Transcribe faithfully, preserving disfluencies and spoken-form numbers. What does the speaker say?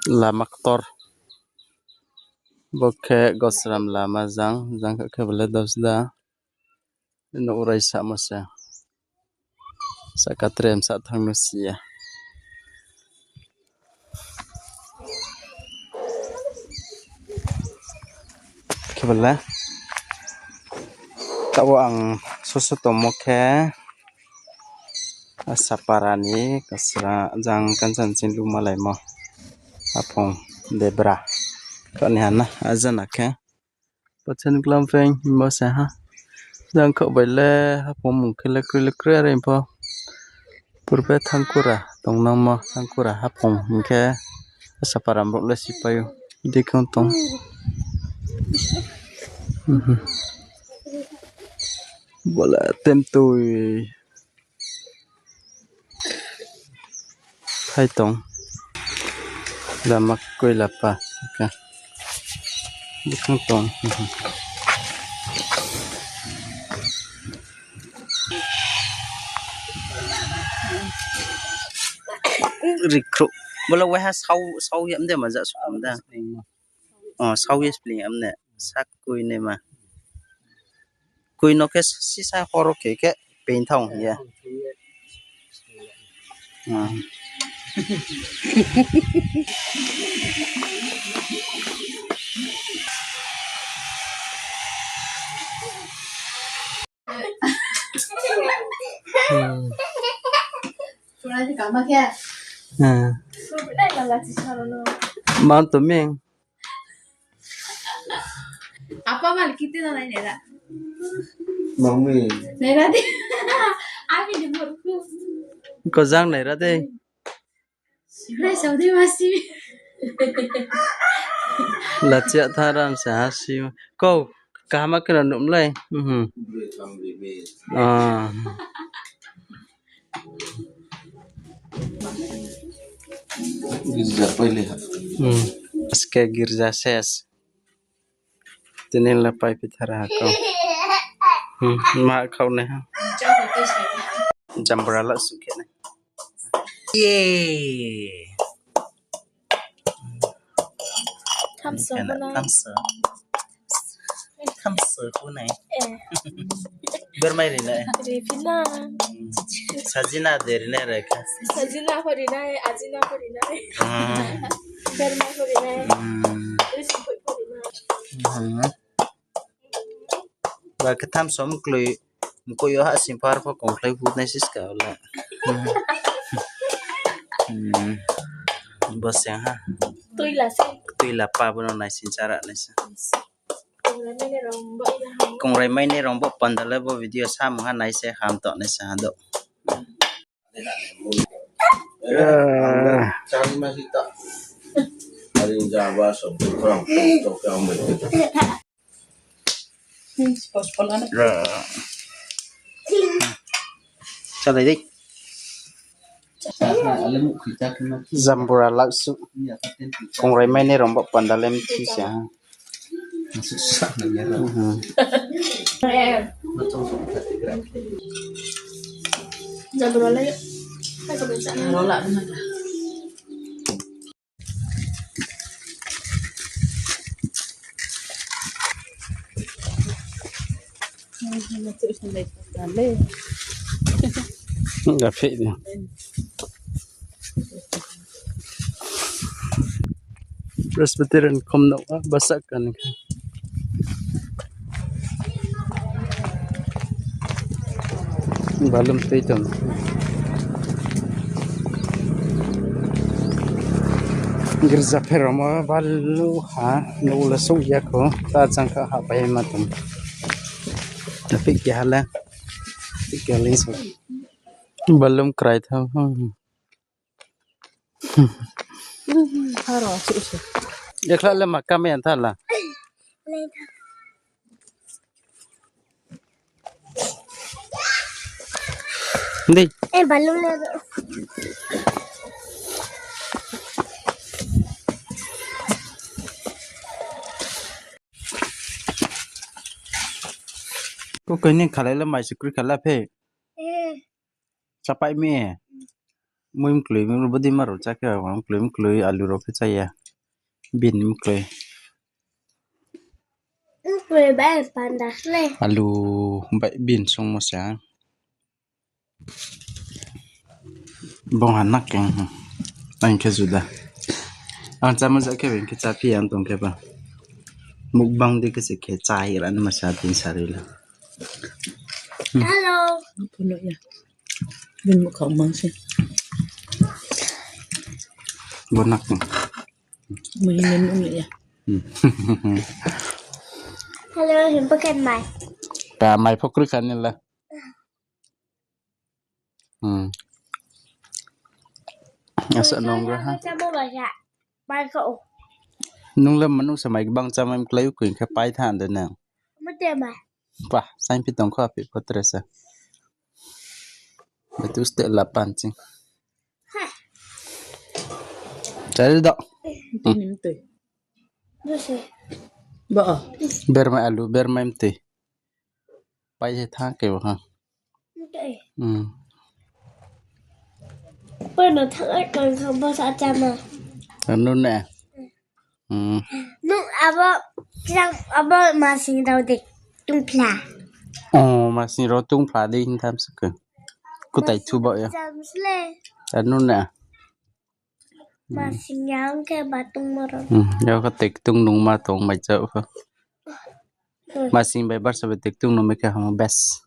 Lama ktor. Bo khe Gosram lama jang, jang khe bele dosda. Nouh rai samo se. Saka tre msa thanng no si ya. Khe bele. Taoh ang soso tongmo khe Asapara ni kasra jang kanchan ching lumalaimo. Aphung debra. Kani hana ajana khe. Pachan klam pheng himba se ha. Jang khaoh bai le haphung mung khe le kroi le kroi are pho. Purbe thangkura tongnangmo thangkura haphung hing khe Asapara brouh le sipai ou. Dei khe tong. Bo le temtui. Phai tong. Lama koila pa. Bukhang tong. Rikhruh. Bo le waiha sau, sau yam de ma ja sukam da. O, sau ye spling am ne. Sak kui ne ma. Kui no khe sisa horo khe khe pain thang ye. Man to meng. Apa mal kiti na nai nera. Mami. Nera de. Ami de morku. Kozang nera de. Nai sau de masi. Lachia tharam sa hasi. Kau kahama kena numlai. Mhm. Ah. Girja paile ha. Hmm. Aske girja ses. Tini le pai pithara ha kau. Hmm. Ma khau ne ha. Jambura la sukhe ne. Ye. Thamso. Thamso. Thamso ko nai. Eh. Bermai ri nai. Ri phi na. Sajina de ri nai re kha. Sajina pho ri nai, ajina pho ri nai. Hmm. Bermai pho ri nai. Hmm. Ri sing pho ri nai. Hmm. Ba khe thamso mkloi, mkoih yo ha sing par pho kongkhlai hu nai siska ola. Hmm. Bo se ha. Tuila se. Tuila pa bo no nai sing chara nai sa. Kongrai mai ni rong bo panda le bo video samung ha nai se ham to nai sa ha do. Eh. Chalai dei. Jambura laksu. Kongrai mai ni rong bo panda le mthi se ha. Mhm. Jambura le. Gaphi ni. Presbyterian khom no basa kan. Balum tui tong. Girja pheramo balu ha, nouh le souh ya kho, ta jang kha ha pai ma tong. Tapi keha le, tapi keha le so. Balum krai tha. Haro, su, su. Ekla le ma kame antha la. Dei. Eh, balloon le. Ko koi ni khalai le mai se kri khala phe. Eh. Chapai mi. Mui mkloi, mui bodei ma rao chá khe ba, mkloi mkloi alu rao khe chá ya. Bean mkloi. Mkloi bai panda le. Alu bai bean songmo sa. Bong ha nak keng, hmm. Ang khe juda. Ang chámo ja khe beng khe chá phi ang tong khe ba. Mukbang di khe se khe chá hi ra ni ma sa tin sari la. Hmm. Hello. Phunu ya. Bini mukha mang se. Bo nak keng. Mui ni mung ya. Hmm. Hello, him pakai mai. Pa mai phokri kha ni la. Hmm. Asa nung gra ha. Mai ko. Nung le manung sa mai bang chá mai mklai u khe pai tha de nang. Mate mai. Pa, saing phi tong kho api pho tre sa. Betu ste la pan ching. Chari do. Tini mtui. Bo se. Bo. Bermai alu, bermai mtui. Pai se thang ke bo ha. Mtui. Hmm. Pano thang ai kang kang bo sa chama. Anu ne. Hmm. Nung abo, klang abo masing rao de tungphla. Oh, masing rao tungphla de hing tham se khe. Kutai thu bo ya. Cham sle. Anu ne. Masing yang khe ba tungmo rao. Hmm, ya khe tektung nung ma tong mai chao kho. Hmm. Masing bai barsa bai tektung nung mai khe hamo best.